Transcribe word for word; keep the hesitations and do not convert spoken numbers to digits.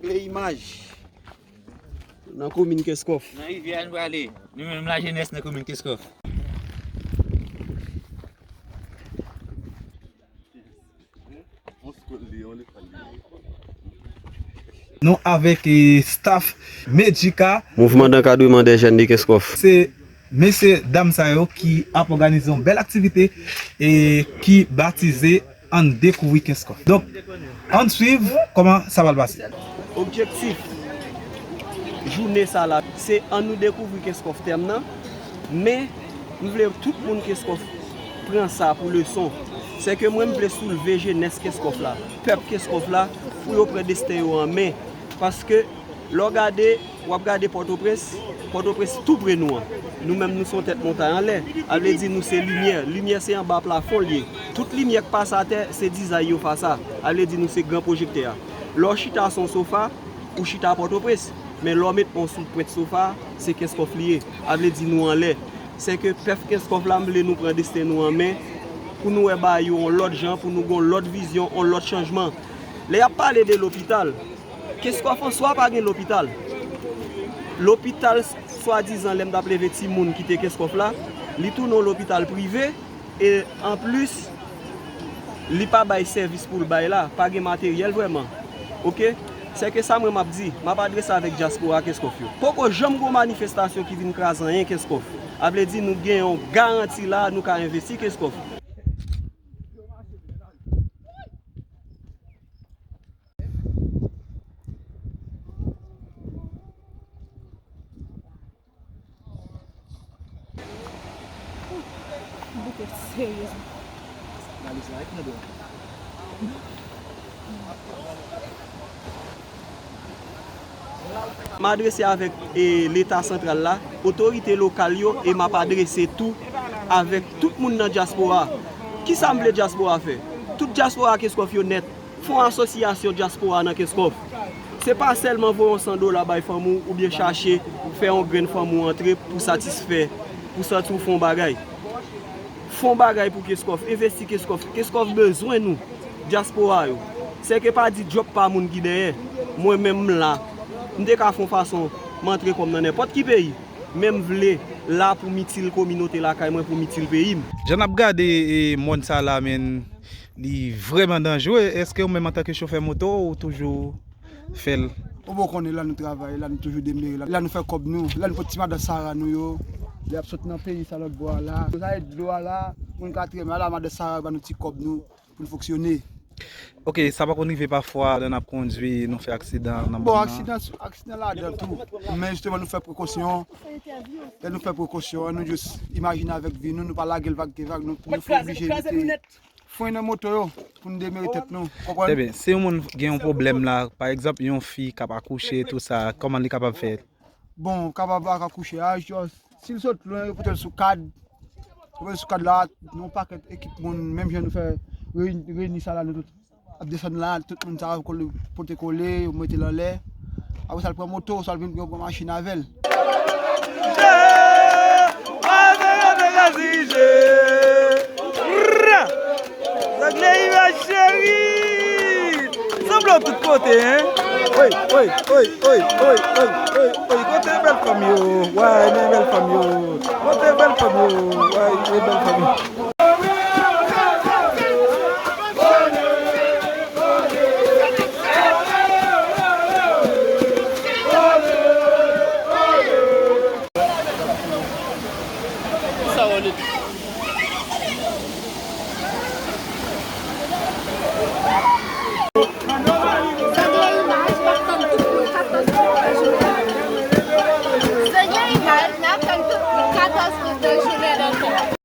Gen imaj nan komin Kenskòf. Nan rivyè a nou prale. Nou menm lajenès nan komin Kenskòf. Nou avèk, eh, staff Medjika. Mouvman d'ankadreman dè jèn de Kenskòf. Se mesye dam sa yo ki ap òganize yon bèl aktivite e ki batize Ann Dekouvri Kenskòf. Donk, ann swiv kòman sa pral pase. Objektif jounen sa la, se ann nou dekouvri Kenskòf tèm nan, men m vle tout moun Kenskòf pran sa pou leson. Se ke mwen m vle soulve jenès Kenskòf la, pèp Kenskòf la, pou yo pran desten yo an men. Paske lè w gade, w ap gade Pòtoprens, Pòtoprens tou pre nou an. Nou menm nou se yon tèt montay anlè. A vle di nou se limyè. Limyè se anba plafon l ye. Tout limyè k pase atè, se dizay yo fè sa. A vle di nou se gran pwojektè a. Lè w chita se yon sofa, ou chita Pòtoprens. Men lè w met on sou pwent sofa, se Kenskòf li ye. A vle di nou anlè. Se ke pèp Kenskòf la, m vle nou pran desten nou an men, pou nou wè bagay yo on lòt jan, pou nou gen on lòt vizyon, on lòt chanjman. Lè y ap pale de lopital, Kenskòf an swa pa gen lopital. Lopital, swadizan, lè m t ap leve timoun kite Kenskòf la, li tounen yon lopital prive, e anplis, li pa bay sèvis pou l bay la, pa gen materyèl vrèman. Oke? Sèke sa mwen m ap di, m ap adrese avèk dyaspora Kenskòf yo. Poko janm gen yon manifestasyon ki vin kraze anyen Kenskòf. A vle di nou gen yon garanti la, nou ka envesti Kenskòf. Bouke, seryezman. Valiz la, e ki nan do a? M adrese avèk, e, Leta santral la, otorite lokal yo, e m ap adrese tou avèk tout moun nan dyaspora. Kisa m vle dyaspora fè? Tout dyaspora Kenskòf yo nèt. Fè yon asosyasyon dyaspora nan Kenskòf. Se pa sèlman voye yon san dola bay fanmi w oubyen chache fè yon grenn fanmi w antre pou satisfè, pou santi w fè yon bagay. Fè yon bagay pou Kenskòf, envesti Kenskòf. Kenskòf bezwen nou, dyaspora yo. Sèke pa di djòb pa moun ki dèyè. Mwen menm m la. M te ka fè yon fason m antre kò m nan nenpòt ki peyi. Men m vle la pou m itil kominote lakay mwen, pou m itil peyi m. Jan n ap gade, e, mòn sa la, men, li vrèman danjere. Èske ou menm antanke chofè moto, ou toujou fè l? Ou bon konnen la nou travay, la nou toujou demere, la, la nou fè kòb nou, la nou pot ti madan Sara nou yo, lè y ap sot nan peyi sa lòt bò a la. Sa e dlo a la, moun ka tremen, ala madan Sara ba nou ti kòb nou pou n fonksyone. Ok, sa pa konn rive pafwa, lè n ap kondwi, nou fè aksidan nan bòn nan? Bon, aksidan, aksidan ladan tou. Men jisteman, nou fè prekosyon. Lè nou fè prekosyon, nou jis imajine avèk vi nou, nou pa lage l vag ke vag, nou, nou fè oblije rete fren nan moto yo pou n demere tèt nou. Konprann? Trè byen. Si yon moun gen yon pwoblèm la, pa egzanp, yon fi k ap akouche, tou sa, kòman li kapab fè? Bon, kapab ak akouche a, jis si l sot lwen, yo pote l sou kad. Yo pote l sou kad la, yon pakèt ekip moun, menm jan nou fè reyini sa la, nou tout ap desann la, tout moun sa yo kole, pote kole, yo mete l anlè. Apre sa, l pran moto, sa l vin, yo pran machin avè l. Zangle imaj cheri! Sanble w tout kote, hein? Oy, oy, oy, oy, oy, oy, oy, oy, kote bèl fanm yo? Way, men bèl fanm yo. Kote bèl fanm yo? Way, men bèl fanm yo. Sa w ale? Zangle imaj, m ap tann tout moun katòz kote jounen an. Zangle imaj, m ap tann tout moun katòz kote jounen an.